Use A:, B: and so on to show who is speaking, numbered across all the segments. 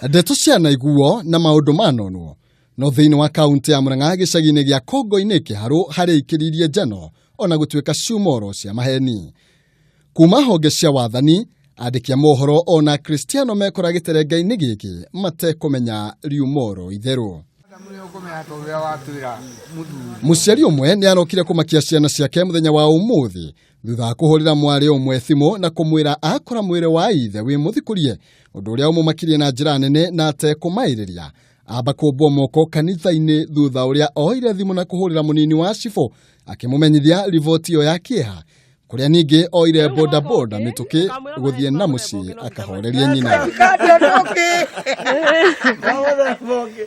A: Ndeto cianaiguo na maũndũ manonwo no thĩinĩ wa kaunti ya Murang'a gĩcagi-inĩ gĩa Kongo-inĩ Kĩharũ harĩa ikĩririe njano ona gũtuĩka ciumoro cia maheni. Kuma honge cia wathani, andĩki a mohoro ona Akristiano mekora gĩterenga-inĩ gĩkĩ matekũmenya riumoro itherũ. Mũciari ũmwe nĩ arokire kũmakia ciana ciake mũthenya wa ũmũthĩ thutha wa kũhũrĩra mwarĩ ũmwe thimũ na kũmwĩra akora mwĩrĩ wa ithe wĩ mũthikũrie, ũndũ ũrĩa ũmũmakirie na njĩra nene na atekũmaĩrĩria amba kũmbwo moko kanitha-inĩ thutha ũrĩa oire thimũ na kũhũrĩra mũnini wa cibũ akĩmũmenyithia riboti ĩyo ya kĩeha, kũrĩa ningĩ oire bodaboda mĩtũkĩ gũthiĩ na mũciĩ akahorerie nyina.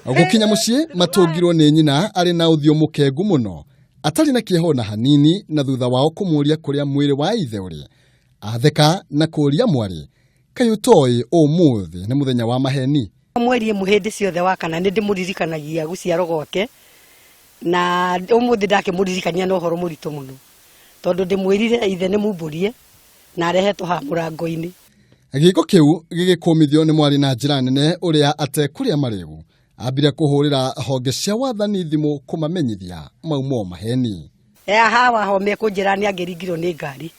A: Gũkinya mũciĩ matũngirwo nĩ nyina arĩ na ũthiũ mũkengu mũno atarĩ na kĩeha ona hanini, na thutha wao kũmũria kũrĩa mwĩrĩ wa ithe ũrĩ atheka na kũria mwarĩ, kaĩ ũtoĩ ũmũthĩ nĩ mũthenya wa maheni?
B: Mweri ĩmwe hĩndĩ ciothe wa kana nĩ ndĩmũririkanagia gũciarwo gwake, na ũmũthĩ ndakĩmũririkania na ũhoro mũritũ mũno, tondũ ndĩmwĩrire ithe nĩ mumbũrie na arehetwo haha mũrango-inĩ.
A: Gĩko kĩu gĩgĩkũmithio nĩ mwarĩ na njĩra nene ũrĩa atekũrĩa marĩgu ambire kũhũrĩra honge cia wathani thimũ kũmamenyithia maumo maheni.
B: Hawa ho mekũnjĩra nĩ angĩringirwo nĩ ngari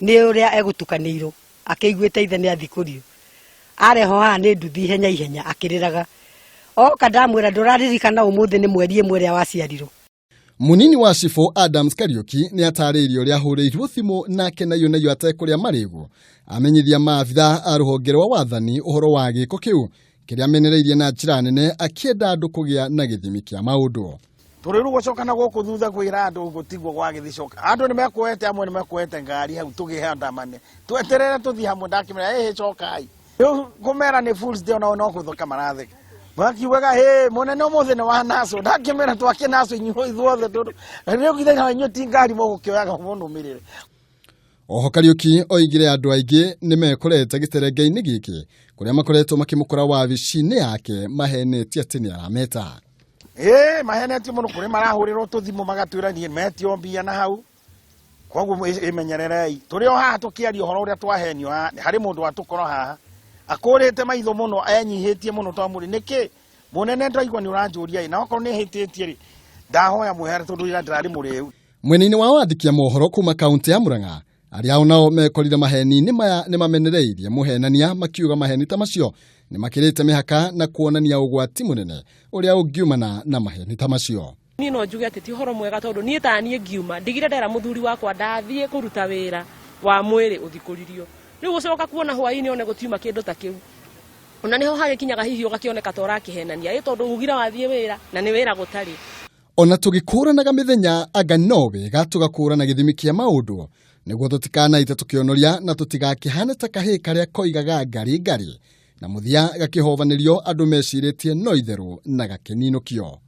B: nĩ ũrĩa egũtukanĩirwo akĩiguĩte ithe nĩ athikũrio, arehwo haha nĩ nduthi ihenya ihenya akĩrĩraga, oka ndamwĩra ndũraririkana ũmũthĩ nĩ mweri ĩmwe ũrĩa waciarirwo.
A: Munini wa cibũ Adams Kariuki nĩ atarĩirie ũrĩa ahũrĩirwo thimũ nake nayo nayo atekũrĩa marĩgu amenyithia maabitha a rũhonge rwa wathani ũhoro wa gĩko kĩu kĩrĩa amenereirie na njĩra nene akĩenda andũ kũgĩa na gĩthimi kĩa maũndũ.
C: Tũrĩ rĩu gũcoka na gũkũ thutha kwĩra andũ gũtigwo gwagĩthicoka andũ nĩ mekuoete, amwe nĩ mekuoete ngari hau tũgĩandamane tweterere tũthiĩ hamwe, ndakĩmera ĩhĩ cokai rĩu kũmera nĩ fools day, onao no gũtheka maratheka makiugaga hĩ mũnene ũmũthĩ nĩ wa naco, ndakĩmera twake naco inyuĩ ithuothe tondũ rĩu githĩ na inyuĩ ti ngari mũgũkĩoyaga mũnũmĩrĩre.
A: Oho Kariuki oigire andũ aingĩ nĩ mekorete gĩterenge-inĩ gĩkĩ kũrĩa makoretwo makĩmũkora wabici-inĩ yake mahenetie atĩ nĩ arameta.
C: Ĩĩ mahenetie mũno, kũrĩ marahũrĩrwo tũthimũ magatwĩra niĩ metio mbia na hau, koguo ĩmenyererei. Tũrĩ o haha tũkĩaria ũhoro ũrĩa twahenio haha, harĩ mũndũ watũkora haha akũrĩte maitho mũno enyihĩtie mũno, twamũria nĩkĩ mũnene ndaigua nĩ ũranjũria ĩ, na okorwo nĩ hĩtĩtie rĩ ndahoya mwehere tondũ ira ndĩrarĩ mũrĩu.
A: Mwena-inĩ wa wandĩki a mohoro kuma kaunti ya Murang'a arĩa o nao mekorire maheni-inĩ maya nĩ mamenereirie mũhenania makiuga maheni ta macio nĩ makĩrĩte mĩhaka na kuonania ũgwati mũnene ũrĩa ũngiumana na maheni ta macio.
D: Niĩ no njuge atĩ ti ũhoro mwega tondũ niĩ ta niĩ ngiuma ndigire ndera mũthuri wakwa ndathiĩ kũruta wĩra wa mwĩrĩ ũthikũririo, rĩu gũcoka kuona hwaĩ-inĩ one gũtiuma kĩndũ ta kĩu, ona nĩho hagĩkinyaga hihi ũgakĩoneka ta ũrakĩhenania ĩ tondũ ugire wathiĩ wĩra na nĩ wĩra gũtarĩ.
A: Ona tũgĩkũranaga mĩthenya anga no wega tũgakũrana gĩthimi kĩa maũndũ nĩguo tũtikanaite tũkĩonoria na tũtigakĩhane ta kahĩĩ karĩa koigaga ngari ngari na mũthia gakĩhovanĩrio andũ mecirĩtie no itherũ na gakĩninũkio.